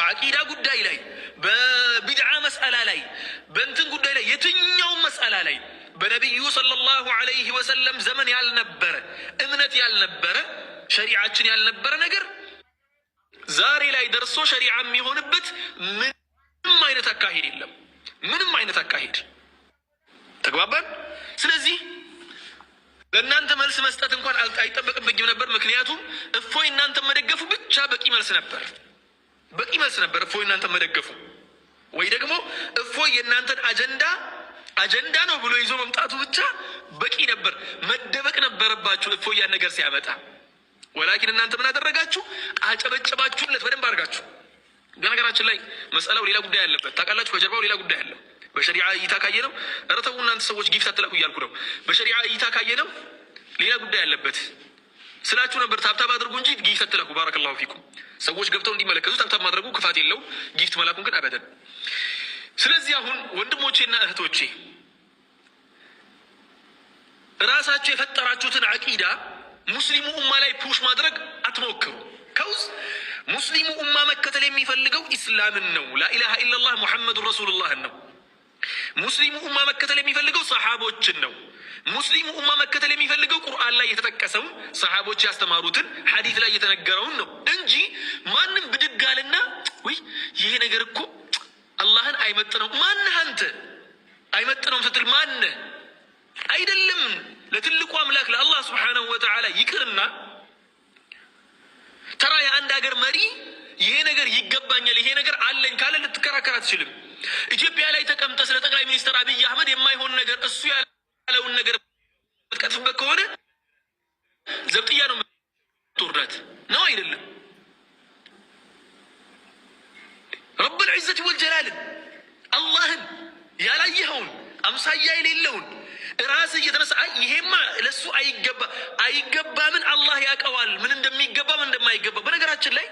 በአቂዳ ጉዳይ ላይ፣ በቢድዓ መስአላ ላይ፣ በእንትን ጉዳይ ላይ፣ የትኛውም መስአላ ላይ በነቢዩ ሰለላሁ ዐለይሂ ወሰለም ዘመን ያልነበረ እምነት፣ ያልነበረ ሸሪዓችን ያልነበረ ነገር ዛሬ ላይ ደርሶ ሸሪዓ የሚሆንበት ምንም አይነት አካሄድ የለም። ምንም አይነት አካሄድ። ተግባባን። ስለዚህ ለእናንተ መልስ መስጠት እንኳን አይጠበቅብኝም ነበር። ምክንያቱም እፎይ እናንተ መደገፉ ብቻ በቂ መልስ ነበር። በቂ መልስ ነበር። እፎይ እናንተ መደገፉ ወይ ደግሞ እፎይ የእናንተን አጀንዳ አጀንዳ ነው ብሎ ይዞ መምጣቱ ብቻ በቂ ነበር። መደበቅ ነበረባችሁ እፎይ ያን ነገር ሲያመጣ። ወላኪን እናንተ ምን አደረጋችሁ? አጨበጨባችሁለት በደንብ አድርጋችሁ። በነገራችን ላይ መሰላው ሌላ ጉዳይ አለበት ታውቃላችሁ። ከጀርባው ሌላ ጉዳይ አለ። በሸሪዓ እይታ ካየ ነው። ኧረ ተው እናንተ ሰዎች gift አትላኩ እያልኩ ነው። በሸሪዓ እይታ ካየ ነው ሌላ ጉዳይ አለበት ስላችሁ ነበር። Tap tap አድርጉ እንጂ gift አትላኩ። ባረከላሁ ፊኩም። ሰዎች ገብተው እንዲመለከቱ tap tap ማድረጉ ክፋት የለውም። Gift መላኩን ግን አበደን። ስለዚህ አሁን ወንድሞቼና እህቶቼ፣ ራሳችሁ የፈጠራችሁትን አቂዳ ሙስሊሙ ኡማ ላይ push ማድረግ አትሞክሩ። 'Cause ሙስሊሙ ኡማ መከተል የሚፈልገው ኢስላምን ነው። ላኢላሃ ኢለላህ ሙሐመዱን ረሱሉላህን ነው። ሙስሊሙ ኡማ መከተል የሚፈልገው ሰሓቦችን ነው። ሙስሊሙ ኡማ መከተል የሚፈልገው ቁርአን ላይ የተጠቀሰውን፣ ሰሓቦች ያስተማሩትን፣ ሐዲት ላይ የተነገረውን ነው እንጂ ማንም ብድግ አለና ውይ ይሄ ነገር እኮ አላህን አይመጥነው፣ ማነህ አንተ? አይመጥነውም ስትል ማነህ? አይደለም ለትልቁ አምላክ ለአላህ ስብሓነሁ ወተዓላ ይቅርና ተራ የአንድ ሀገር መሪ ይሄ ነገር ይገባኛል፣ ይሄ ነገር አለኝ ካለ ልትከራከር አትችልም። ኢትዮጵያ ላይ ተቀምጠ ስለ ጠቅላይ ሚኒስትር አብይ አህመድ የማይሆን ነገር፣ እሱ ያለውን ነገር የምትቀጥፍበት ከሆነ ዘብጥያ ነው የምትወርዳት፣ ነው አይደለም? ረብል ዒዘት ወልጀላልን፣ አላህን ያላየኸውን፣ አምሳያ የሌለውን ራስህ እየተነሳ አይ ይሄማ ለሱ አይገባ አይገባምን፣ አላህ ያውቀዋል ምን እንደሚገባ ምን እንደማይገባ። በነገራችን ላይ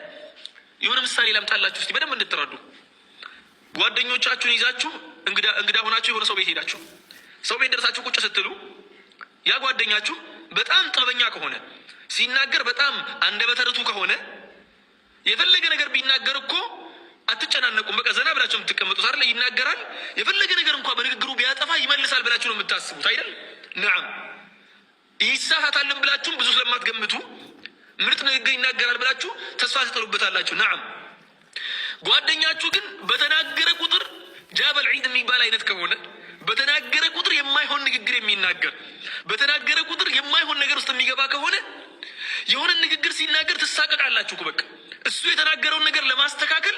የሆነ ምሳሌ ላምጣላችሁ እስቲ በደንብ እንድትረዱ። ጓደኞቻችሁን ይዛችሁ እንግዳ ሆናችሁ የሆነ ሰው ቤት ሄዳችሁ፣ ሰው ቤት ደርሳችሁ ቁጭ ስትሉ ያ ጓደኛችሁ በጣም ጠበኛ ከሆነ፣ ሲናገር በጣም አንደበተ ርቱዕ ከሆነ፣ የፈለገ ነገር ቢናገር እኮ አትጨናነቁም። በቃ ዘና ብላችሁ የምትቀመጡት አይደል? ይናገራል። የፈለገ ነገር እንኳ በንግግሩ ቢያጠፋ ይመልሳል ብላችሁ ነው የምታስቡት አይደል? ነዓም፣ ይሳሳታልን ብላችሁም ብዙ ስለማትገምቱ ምርጥ ንግግር ይናገራል ብላችሁ ተስፋ ትጥሉበታላችሁ። ነዓም፣ ጓደኛችሁ ግን በተናገረ ቁጥር ጃበል ዒድ የሚባል አይነት ከሆነ፣ በተናገረ ቁጥር የማይሆን ንግግር የሚናገር፣ በተናገረ ቁጥር የማይሆን ነገር ውስጥ የሚገባ ከሆነ፣ የሆነ ንግግር ሲናገር ትሳቀቃላችሁ። በቃ እሱ የተናገረውን ነገር ለማስተካከል